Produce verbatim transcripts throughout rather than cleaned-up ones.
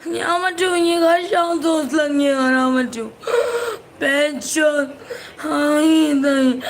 ཉག་མ་ཁྲིའུ་ཉི་ག་ཤང་ཙོང་སི་ལ་ཉི་ག་ར་མ་ཁྲིའུ། བན་ཆོད། ཧང་ཡིན་དང་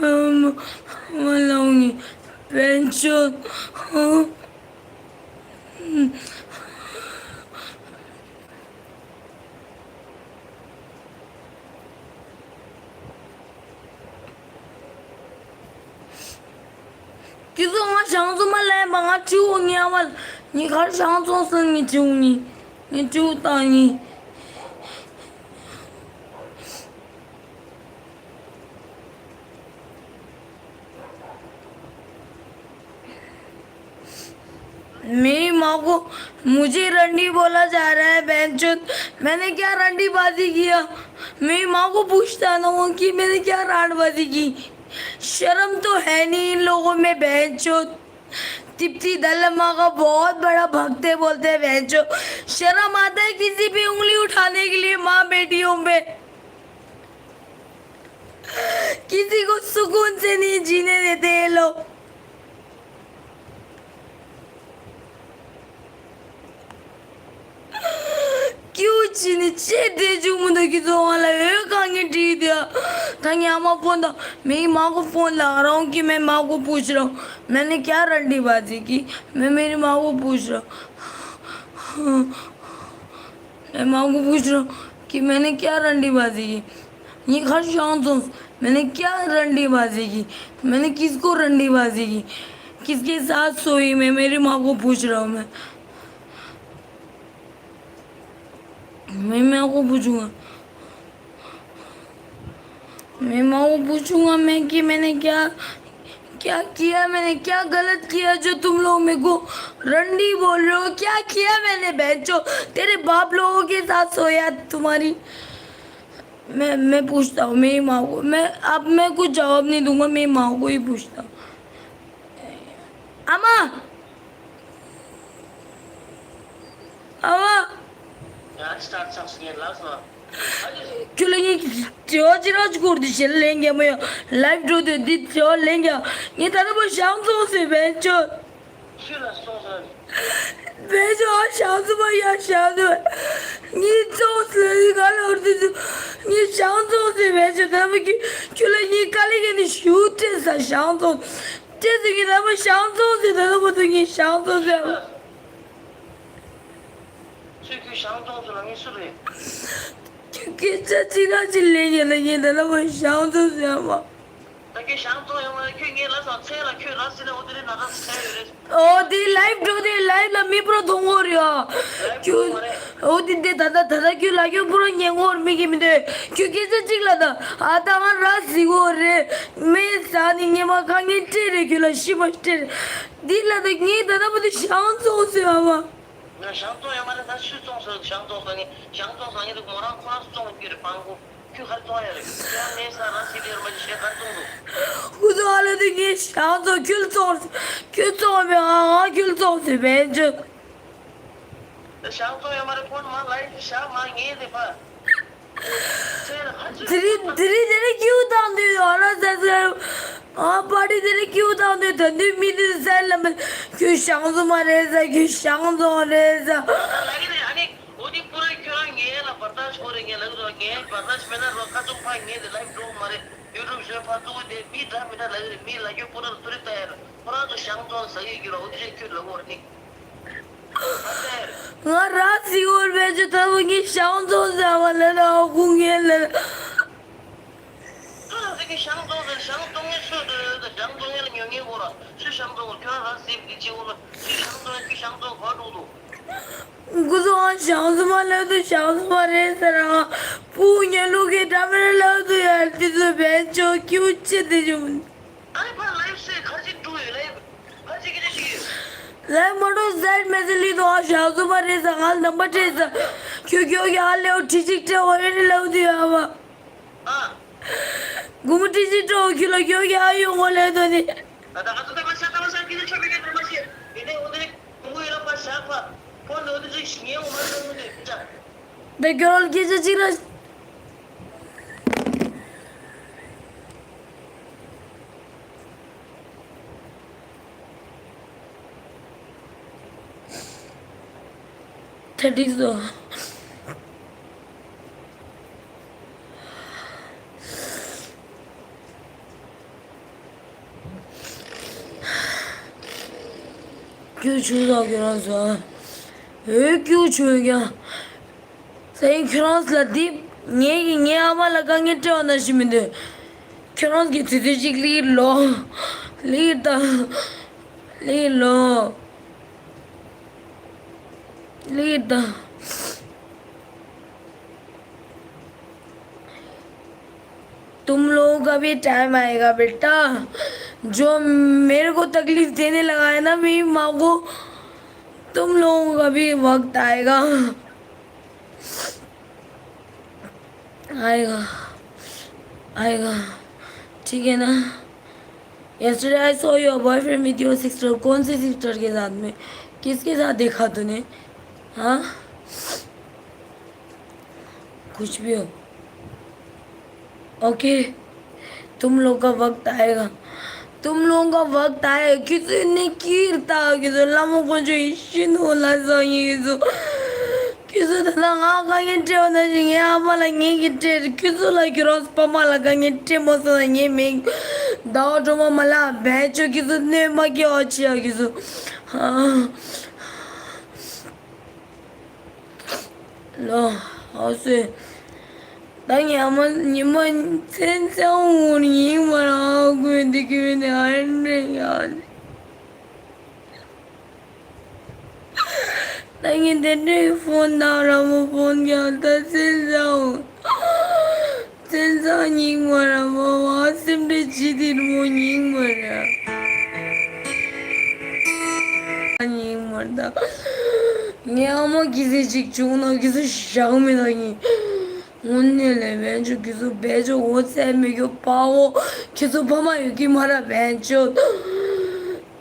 ཡིན། མ་ལོང་ཡིན། བན་ཆོད། ཧང་། ཁྱེད་ཚོ་ང་ཞང་ཚོ་མ་ལེན་པ་ང་ཁྲིའུ་ཉལ་བ་ཉི་གར་ཞང་ཚོ་སང་ཉི་ཁྲིའུ་ཉི་ཉི་ཁྲིའུ་བཏང་ཉི། मेरी माँ को, मुझे रंडी बोला जा रहा है, बहनचोद। मैंने क्या रंडी बाजी किया? मेरी माँ को पूछता ना वो कि मैंने क्या रांड बाजी की। शर्म तो है नहीं इन लोगों में, बहनचोद। तिप्ती दल्लमा का बहुत बड़ा भक्त है बोलते हैं, बहनचोद। शर्म आता है किसी पे उंगली उठाने के लिए माँ बेटियों पे। किसी को सुकून से नहीं जीने देते ये लोग। क्यों चीनी चे दे जो मुंडा की तो वाला है कांगे टी दिया। कांगे आमा फोन दा। मेरी माँ को फोन लगा रहा हूँ कि मैं माँ को पूछ रहा हूँ, मैंने क्या रंडीबाजी की। मैं मेरी माँ को पूछ रहा हूँ। मैं माँ को पूछ रहा हूँ कि मैंने क्या रंडीबाजी की। ये खर शांत हो। मैंने क्या रंडीबाजी की? मैंने किसको रंडीबाजी की? किसके साथ सोई मैं? मेरी माँ को पूछ रहा हूँ मैं। मैं माँ को पूछूंगा। मैं माँ को पूछूंगा मैं कि मैंने क्या, क्या किया, मैंने क्या गलत किया जो तुम लोग मेरे को रंडी बोल रहे हो? क्या किया मैंने, बहनचो? तेरे बाप लोगों के साथ सोया तुम्हारी? मैं, मैं पूछता हूँ मेरी माँ को। मैं, अब मैं कुछ जवाब नहीं दूंगा, मेरी माँ को ही पूछता हूँ। अम्मा! अम्मा! यार, start सक्छ नि, लास्ट न। ཁྱོད་ལ་ངས་དྲི་བ་ཅི་རང་ཅི་སྐོར་དུ་ཞེ་ལ་ལན་རྒྱག་མོ་ཡ། ལའིབ་འགྲོ་དུས་འདི་དྲི་བ་ལན་རྒྱག་ངས་ད་ལྟ་བ་ཞང་ཙོང་ཟེར་བས་ཁྱོད། ཁྱོད་ལ་སོང་ཟེར། བས་ཁྱོད་ཨ་ཞང་ཙོ་མ་ཡ་ཞང་ཙོ། ངས་ཙོང་ཟེར་ཡི་ག་ལ་འོར་དུས་ངས་ཞང་ཙོང་ཟེར་བས་ཁྱོད་ད་ལྟ་བ་ཁྱོད་ཁྱོད་ལ་ངས་དཀའ་ལས་ཁྱོད་ནས་ཞུ་སྤྲད་ས་ཞང་ཙོང་། སྤྲད་ཟེར་གི་ད་ལྟ་བ་ཞང་ཙོང་ཟེར་ད་ལྟ་བ་དུ་ངས་ཞང་ཙོང་ཟེར། ཁྱོད་ཁྱོད་ཞང་ཙོང་ཟེར་ལ་ངས་སུ་རེད། ཁྱོད་སྐད་ཆ་གཅིག་རང་གཅིག་ལས་ཉན་ལ་ཉན་ད་ལ་བ་ཞང་ཙོང་ཟེར་མ། ད་ཁྱོད་ཞང་ཙོང་ཡོང་བ་ཁྱོད་ངའི་ལ་སང་ཚེ་ལ་ཁྱོད་ར་སི་ལ་འོ་དེ་རེད་ན་ར་སི་ཚེ་ཡོད་རེད། ཨོ་དེ་ལའིབ་འགྲོ་དེ་ལའིབ་ལ་མི་པོ་ར་མཐོང་གོ་རེད་ཨ། ཁྱོད་ཨོ་དེ་དེ་ད་ད་ད་ད་ཁྱོད་ལ་ཁྱོད་པོ་ར་ཉན་གོ་ར་མི་གི་མི་འདོད་ཁྱོད་སྐད་ཆ་གཅིག་ལ་ད་ཨ་ད་ང་ར་སི་གོ་རེད་མི་ས་ནི་ཉེ་མ་ཁ་ངན་སྤྲད་རེད་ཁྱོད་ལ་ཤི་མ་སྤྲད་རེད་དེ་ལ་ད་ངས་ད་ད་པོ་དེ་ཞང་ཙོང་ཟེར་བ་བ། ང་ཞང་ཙོང་ཡོད་མ་རེད་ད་སུས་ཙོང་ཟེར་ཞང་ཙོང་ཟེར་ནི་ཞང་ཙོང་ཟེར་ནི་རིག་མོ་རང་ཁོ་རང་སུ་ཙོང་ཡོད་རེད་སྤང་གོ་ཁྱོད་ཧར་ཙོང་ཡོད་རེད་ཁྱོད་ནས་ས་ར་སི་ལེར་མ་ཞེས་ཧར་ཙོང་དུ། ཁུ་ཚོ་ཨ་ལ་དེ་ངས་ཞང་ཙོང་ཁྱོད་ཙོང་ཁྱོད་ཙོང་མེད་ང་ང་ཁྱོད་ཙོང་ཟེར་བས་ཅི། ཞང་ཙོང་ཡོད་མ་རེད་ཁོ་མ་ལ་ཡིན་ཞག་མ་ངས་དེ་ཕ། དེ་རིང་དེ་རིང་དེ་རིང་ཀིའུ་བཏང་དུས་ཨ་ར་ཟ་ཟ། ཨ་པ་ཏི་དེ་རིང་ཀིའུ་བཏང་དུས་ད་དུས་མི་དེ་ཟ་ལ་མི་ཁྱོད་ཞང་ཙོང་མ་རེད་ཟ་ཁྱོད་ཞང་ཙོང་རེད་ཟ། ལ་གི་རེད་ཨ་ནི་འོ་དེ་པུ་ར་ཁྱོད་རང་ངས་ལ་བར་ཐག་ཆོད་རེད་ངས་ལ་གི་རོ་ངས་བར་ཐག་མེད་ན་རོ་ཁ་ཚུགས་ཕ་ངས་དེ་ལ་འགྲོ་མ་རེད་ཡུ་ཊུབ་ཞོན་ཕ་ཚུགས་དེ་མི་འདྲ་མི་འདྲ་ལ་གི་རེད་མི་ལ་ཁྱོད་པུ་ར་ཚུ་རི་ལྟ་ཡ་ར་ཁོ་རང་ཚོ་ཞང་ཙོང་ཟ་གི་གི་ར་འོ་དེ་རེད་ཁྱོད་ལ་གོ་ར་ནི། ང་ར་སི་འོར་བས་ཅི་ཐ་བུ་ངའི་ཞང་ཙོང་ཟ་བ་ལ་ལ་ཨ་ཁུ་ངའི་ལ། ཁྱོད་རང་ཚོ་གི་ཞང་ཙོང་ཟེར་ཞང་ཙོང་ངའི་ཚོད་དུ་ཡོད་དང་ཞང་ཙོང་ངའི་ལ་ཉོ་ངའི་གོ་ལ་ཚུལ་ཞང་ཙོང་ཁྱོད་རང་ར་སི་གི་ཅི་འོ་ལ་ཚུལ་ཞང་ཙོང་ཁྱོད་ཞང་ཙོང་ག་འགྲོ་འདུག་ཁུ་ཚོ་ཨ་ཞང་ཙོང་མ་ལབ་དུ་ཞང་ཙོང་མ་རེད་ཟེར་ར་ང་བུ་ངའི་ལུག་གི་འདྲ་མི་རེད་ལབ་དུ་ཡར་ཏི་ཚོ་བས་ཅོ་ཀྱུ་ཅི་དེ་བྱུང་། ཨ་ནི་ཕར་ལའིབ་སེ་ཁ་ཅིག་འགྲོ་ཡོད་ལའིབ་ཁ་ཅིག་གི་ཅིག་ཡོད། ལའིབ་མ་འགྲོ་ཟེར་མེད་ཟེར་ལི་དོ་ཨ་ཞག་གསུམ་པ་རེད་ཟེར་ང་ལ་ནམ་པ་སྤྲད་ཟེར། ཁྱོད་ཁྱོད་ཀྱི་ཨ་ལེའོ་ཁྲི་གཅིག་སྤྲད་འོ་ཨེ་རེད་ལའུ་དུ་ཡོད་ཨ་བ། ཨ། དགུང་མོ་ཁྲི་གཅིག་སྤྲད་འོ་ཁྱོད་ལ་ཁྱོད་ཀྱི་ཨ་ཡོང་ངོ་ལའི་དོ་ནི། ད་ད་ང་ཚོ་ད་མ་ཤ་ད་མ་ཤ་ཁྱི་ལ་ཆོ་མི་ཁྱི་ལ་མ་ཤེས། དེ་ནས་འོ་དེ་ནས་དགུང་མོ་ཡོད་ལ་པ་ཤ་ཕ། ཕོན་འོ་དེ་ཅིག་ངས་འོ་མ་ལ་མི་འདོད་ཅག་ད་ཁྱོད་རང་སྐད་ཆ་གཅིག་ར། ཆ་འགྲིག་སོང་། སྐྱུག་བྱུང་སོང་ཁྱོད་རང་ཚོ། འོ་སྐྱུག་བྱུང་ཀྱང་། སེང་ཁྱོད་རང་ལ་འདི། ངས་ཀྱི་ངའི་ཨ་མ་ལ་དཀའ་ངལ་སྤྲད་པ་ནང་བཞིན་མི་འདུག་ཁྱོད་རང་གི་དུས་ཚོད་ཅིག་ལིར་ལོ། ལིར་ད། ལིར་ལོ། ལིར་ད། तुम लोगों का भी टाइम आएगा बेटा, जो मेरे को तकलीफ देने लगा है ना मेरी माँ को, तुम लोगों का भी वक्त आएगा। आएगा, आएगा, ठीक है ना? Yesterday I saw your boyfriend with your sister. कौन सी सिस्टर के साथ में? किसके साथ देखा तूने? हाँ, कुछ भी हो। ओके, तुम लोग का वक्त आएगा। तुम लोगों का वक्त आएगा। ཁྱེད་ཚོ་ནི་ཀིར་ཏ་ཁྱེད་ཚོ་བླ་མ་དཀོན་མཆོག་ཡིད་བཞིན་ནོར་ལ་སོང་ཡིན་ཁྱེད་ཚོ། ཁྱེད་ཚོ་ད་ལྟ་ང་དཀའ་ངལ་སྤྲད་པ་ནང་བཞིན་ངའི་ཨ་མ་ལ་ངེད་ཀྱིས་སྤྲད། ཁྱེད་ཚོ་ལ་ཁྱེད་རང་ཚོ་ཕ་མ་ལ་དཀའ་ངལ་སྤྲད་མ་སོང་ན་ངས་མིང་ཟླ་བ་སྒྲོལ་མ་མ་ལ་བེད་སྤྱོད། ཁྱེད་ཚོ་གནོད་མ་སྐྱེལ་བ་བྱེད་ཡ་ཁྱེད་ཚོ། ཨ། ལོ། ཨ་སོས། ད་ངའི་ཨ་མ་ཉི་མ་མཚན་ཚང་འུར་ཡིན་མ་ར་ཨ་ཁུ་འདི་ཁུ་ནི་ཨ་འདྲེ་ཡ། ད་ངས་དེ་འདྲའི་ཕོན་དང་ར་མོ་ཕོན་ཀྱང་ད་མཚན་ཚང་འུར། བཙན་བཟང་སྙིང་མ་ར་མ་བ་སེམས་ཁྲལ་བྱེད་དེ་མོ་སྙིང་མ་ར། སྙིང་མ་ར་ད། ངའི་ཨ་མ་གི་ཟེ་ཅིག་བྱུང་ན་གི་ཟེ་བཞག་མེད་ད་ངས། དངོས་གནས་ལས་བན་ཆོ་གི་ཟེ་བེ་ཆོ་འོ་ཚད་མེད་གྱོ་པའོ། ཁྱེད་ཚོ་ཕ་མ་ཡོད་ཀྱི་མ་ར་བན་ཆོ།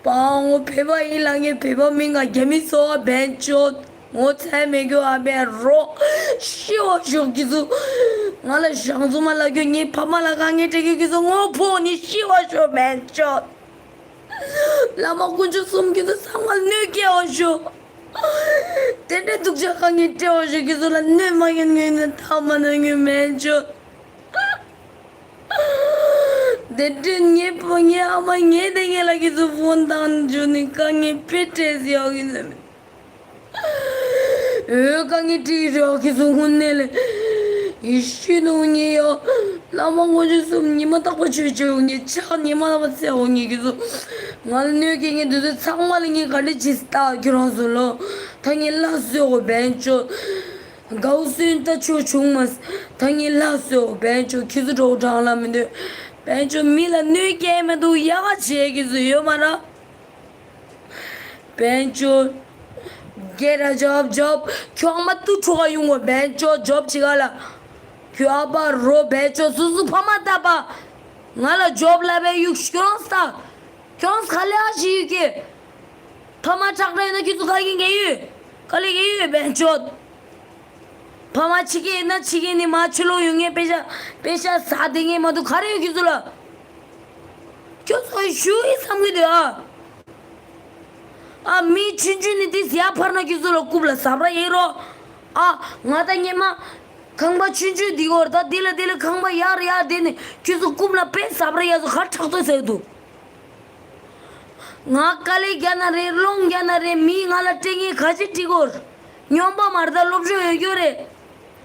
པའོ་བོད་པ་ཡིན་ལ་ངས་བོད་པ་མིན་ག་རྒྱ་མི་སོ་བ་བན་ཆོ། ངོ་ཚ་མེད་རྒྱུ་ཨ་བན་རོ། ཤི་བ་ཤོག་གི་ཚུ། ང་ལ་ཞང་ཚུ་མ་ལ་རྒྱུ་ངའི་ཕ་མ་ལ་དཀའ་ངལ་སྤྲད་རྒྱུ་གི་ཚུ་ངོ་ཕོ་ནི་ཤི་བ་ཤོག་མེན་ཅོ། བླ་མ་དཀོན་མཆོག་གསུམ་གི་ཚུ་ཚང་མ་གནོད་སྐྱེལ་བ་ཤོག་དེ་འདྲའི་སྡུག་ཅག་དཀའ་ངལ་སྤྲད་བ་ཤོག་གི་ཚུ་ལ་གནོད་མ་ངན་ངན་ནི་ཐ་མ་ན་ངན་མེན་ཅོ། དེ་འདྲའི་ངའི་ཕོ་ངའི་ཨ་མ་ངའི་དེ་ངའི་ལ་གི་ཚུ་ཕོན་བཏང་རྒྱུ་ནི་དཀའ་ངལ་དཔེ་སྤྲད་ཟེར་ཡོད་གི་ཚུ། འོས་དཀའ་ངལ་འདྲི་རོགས་ཀྱི་གཟུགས་སྔོན་གནས་ལས། ཡེ་ཤུ་ནུ་ཉེ་ཡོ། བླ་མ་དཀོན་མཆོག་གསུམ་ཉི་མ་རྟག་པ་ཆོས་བྱེད་འོང་ངེ་ཕྱག་ཉི་མ་རྟག་པ་བཙལ་འོང་ངེ་གི་གཟུགས། ང་ལ་གནོད་སྐྱེལ་ངེ་འདི་ཚོ་ཚང་མ་ལ་ངས་ག་འདྲ་བྱེད་སྟག་ཁྱོད་རང་ཚོ་ལོ། ད་ངས་ལ་གསོད་འོ་བན་ཅོ། དགའ་བོ་སུན་ད་ཆོ་བྱུང་མ། ད་ངས་ལ་གསོད་འོ་བན་ཅོ་ཁྱི་ཚོ་གྲོགས་དྲང་ལ་མི་འདོད། བན་ཅོ་མི་ལ་གནོད་སྐྱེལ་མི་འདུག་ཡ་ག་བྱེད་ཀྱི་ཚོ་ཡོད་མ་ར། བན་ཅོ། Get a job, job. ཁྱོད་ཨ་མ་ཏུ་ཁྲོ་ག་ཡོང་གོ་བན་ཅོ་ཇོབ་ཅི་ག་ལ། ཁྱོད་ཨ་པ་རོ་བན་ཅོ་སུ་སུ་ཕ་མ་ལྟ་པ། ང་ལ་ཇོབ་ལ་བའི་ཡུག་ཤོང་ས། ཁྱོད་ཁ་ལེ་ཨ་ཞི་ཡུག་གི་ཕ་མ་ཁྲག་རེ་ན་ཁྱོད་ཚོ་ག་གི་ངེ་ཡོད། ག་ལེ་ངེ་ཡོད་བན་ཅོ། ཕ་མ་ཕྱི་རྒྱལ་ཡིན་ན་ཕྱི་རྒྱལ་ནི་མ་ཕྱི་ལོགས་ཡོང་ངེས་པེ་ཤ་པེ་ཤ་ཟ་བསྡད་ངེས་མ་འདུག་ག་རེ་ཡོད་ཁྱོད་ཚོ་ལ། ཁྱོད་ཚོ་ཞུ་ཡི་བསམ་གི་འདུག་ཨ། ཨ་མི་ཆུང་ཆུང་ནི་དེ་ཟ་ཡ་ཕར་ན་ཁྱོད་ཚོ་ལ་རྐུབ་ལ་ཟབ་ར་ཡེ་རོ། ཨ་ང་ད་ཉེ་མ་ཁང་པ་ཆུང་ཆུང་འདི་གོར་ད་དེ་ལ་དེ་ལ་ཁང་པ་ཡར་ཡར་དེ་ནི་ཁྱོད་ཚོ་རྐུབ་ལ་པེ་ཟབ་ར་ཡ་ཚོ་ག་ཁྲག་ཏོ་ཟེར་འདུག་ང་དཀའ་ལས་རྒྱག་ན་རེད་རླུང་རྒྱག་ན་རེད་མི་ང་ལ་སྤྲད་ངེས་ག་ཅི་འགྲིག་གོ། སྨྱོན་པ་མ་རེད་ད་སློབ་སྦྱོང་ཡོད་རྒྱུ་རེད།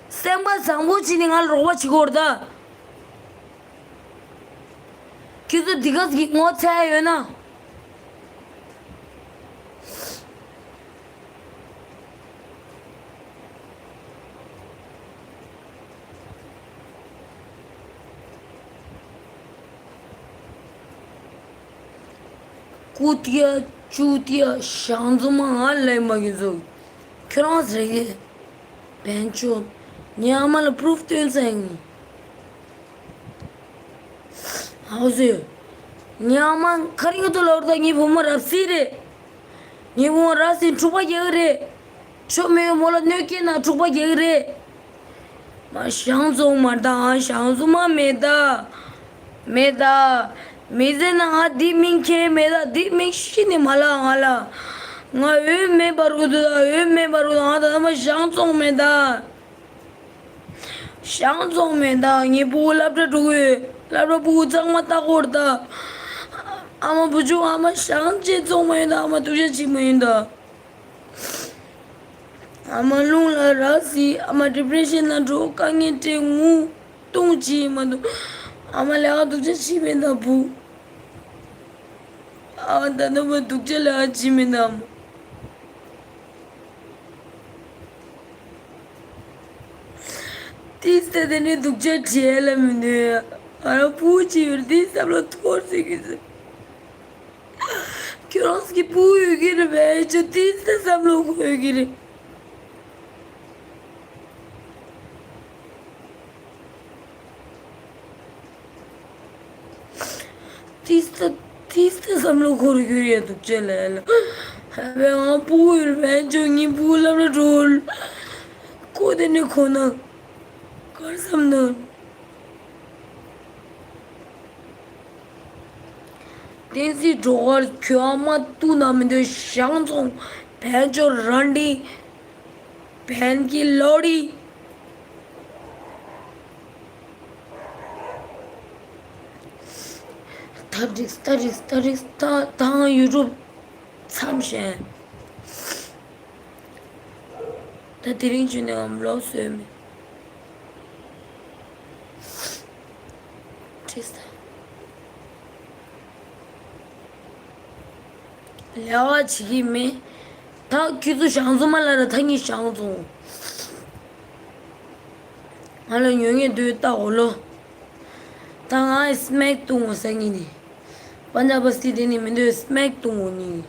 སེམས་པ་བཟང་པོ་བྱས་ནས་ང་ལ་རོགས་པ་བྱེད་གོ་རེད་ད། ཁྱེད་ཚོ་འདི་ག་ཟིག་ངོ་ཚ་ཡ་ཡོད་ན། ཀུ་ཏི་ཡ་ཅུ་ཏི་ཡ་ཞང་ཚོ་མ་ང་ལས་མ་གི་ཚོ། ཁྱོད་རང་ཟེར་གི་བན་ཆོ། ཉི་ཨ་མ་ལ་པུ་རུབ་སྟོན་ས་ཡིན། ཧའོ་ཟེར། ཉི་ཨ་མ་ཁ་རིང་གི་ཐོག་ལ་འོར་ད་ངའི་བུ་མོ་རབ་སྲིད་རེད། ངའི་བུ་མོ་རབ་སྲིད་འཁྲུག་པ་རྒྱག་གི་རེད། ཆོ་མེད་མོ་ལ་གནོད་སྐྱེལ་ན་འཁྲུག་པ་རྒྱག་གི་རེད། མ་ཞང་ཚོང་མ་དང་ཞང་ཚོང་མ་མེད་ད། མེད་ད། མི་ཟེར་ན་ང་འདི་མིང་ཁྱེར་མེད་ད་འདི་མིང་ཤི་ནི་མ་ལ་ང་ལ། ད་ ང་འོས་མེད་པ་རུ་དུ་ད་འོས་མེད་པ་རུ་ད་ང་ད་ད་མ་ཞང་བཙོང་མེད་ད། ཞང་བཙོང་མེད་ད་ངའི་ཕྲུ་གུ་སློབ་གྲྭ་འགྲོ་གི་ཡོད། སློབ་གྲྭ་ཕྲུ་གུ་ཚང་མ་ལྟ་སྐོར་ད། ཨ་མ་བུ་ཆུང་ཨ་མ་ཞང་ཅེ་བཙོང་མ་ཡོད་ད། ཨ་མ་སྡུག་ཅག་བྱེད་མ་ཡོད་ད། ཨ་མ་རླུང་ལ་རག་སི། ཨ་མ་ཌི་པི་རེ་ཤན་ལ་འགྲོ། དཀའ་ངལ་སྤྲད། ངུ་བཏུང་བྱེད་མ་འདུག་ཨ་མ་ལས་ཀ་སྡུག་ཅག་བྱེད་མེད་ད་བུ། ཨ་ད་ནུ་བོ་སྡུག་ཅག་ལས་ཀ་བྱེད་མེད་ད་ཨ་མ། ཏིས་ད་དེ་ནས་སྡུག་ཅག་བྱེད་ལ་མི་འདོད་ཡ། ཨ་ར་བུ་ཅི་ཡོད་ཏིས་བསམ་བློ་ཐོར་ཟེར་གི་ཟེར། ཁྱོད་རང་གི་བུ་ཡོད་ཀྱི་རེད་པས། ཁྱོད་ཏིས་ད་བསམ་བློ་འཁོར་ཡོད་ཀྱི་རེད། ཏིས་ད་ཏིས་ད་བསམ་བློ་འཁོར་གྱི་རེད་འདུག་ཅེ་ལ་ལ། ཧ་བས་ང་བུ་ཡོད་པས། ཁྱོད་ངའི་བུ་ལབ་ལ་འགྲོ། ཁོ་དེ་ནས་ཁོ་ན་གར་བསམ་ན། བསྟན་འཛིན་སྒྲོལ་དཀར་ཁྱོད་ཨ་མ་ཏུ་ན་མི་འདོད་ཞང་ཚོང་བན་ཅོ་ར་འདི་བན་གྱི་ལོ་རི། ད་འགྲིག་ད་འགྲིག་ད་འགྲིག་ད་དང་ཡུ་ཊུབ་མཚམས་བཞག་ད་དེ་རིང་ཆུ་ནས་ཨམ་ལོག་སོས་མེད། ཁྲིས་ད། ལས་ཀ་བྱེད་ཀྱི་མེད། ད་ཁྱོད་ཚོ་ཞང་ཚོ་མ་ལ་ར་ད་ངས་ཞང་ཚོ། ང་ལ་ཉོ་ངེས་འདོད་ལྟ་འོ་ལོ། ད་ང་ཨེ་སི་མེག་བཏུང་ངོ་ས་ངེས་ནི། པན་ཇ་བ་སི་ཏི་དེ་ནི་མི་འདོད་སི་མེག་བཏུང་ངོ་ནི།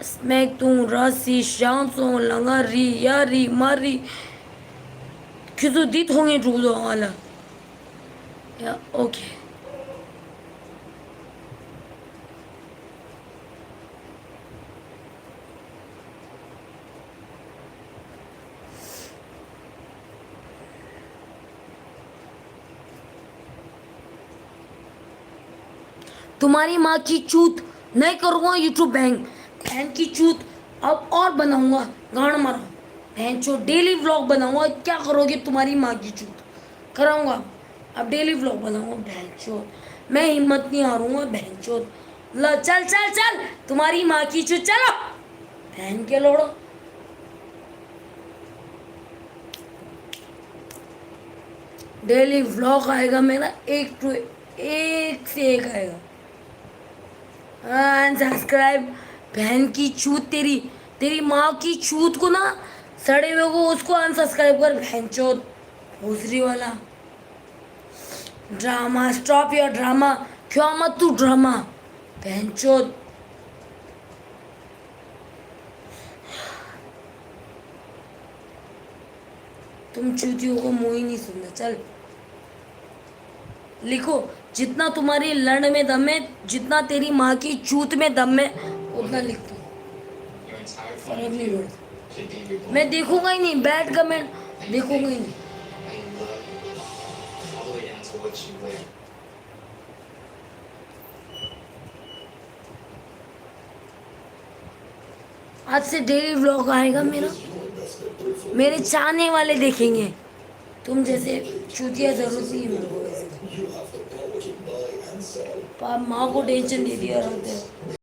སི་མེག་བཏུང་ར་སི་ཞང་བཙོང་ལ་ང་རི་ཡ་རི་མ་རི། ཁྱོད་ཚོ་འདི་མཐོང་ངེས་འགྲོ་གི་འདུག་ང་ལ། ཡ་ཨོ་ཁེ། तुम्हारी माँ की चूत नहीं करूँगा YouTube बैन। बहन की चूत अब और बनाऊंगा। गांड मारो। बहन चो डेली व्लॉग बनाऊंगा। क्या करोगे तुम्हारी माँ की चूत। कराऊंगा। अब डेली व्लॉग बनाऊंगा बहन चो। मैं हिम्मत नहीं हारूंगा बहन चो। लो चल चल चल तुम्हारी माँ की चूत चलो। बहन के लोड़ो। डेली व्लॉग आएगा मेरा। एक टू एक से एक आएगा। अनसब्सक्राइब। बहन की चूत तेरी। तेरी माँ की चूत को ना। सड़े हुए को उसको अनसब्सक्राइब कर बहन चोद। भोसड़ी वाला। Drama stop your drama. क्यों मत तू ड्रामा। बहन चोद। तुम चूतियों को मुंह ही नहीं सुनना चल। लिखो। जितना तुम्हारी लंड में दम है जितना तेरी माँ की चूत में दम है उतना लिख दो। फर्क नहीं पड़ता। मैं देखूंगा ही नहीं बैड कमेंट। देखूंगा ही नहीं। आज से डेली व्लॉग आएगा मेरा। मेरे चाहने वाले देखेंगे। तुम जैसे चूतिया जरूरत नहीं है मेरे को वैसे। बाप माँ को टेंशन दे दिया रहते हो।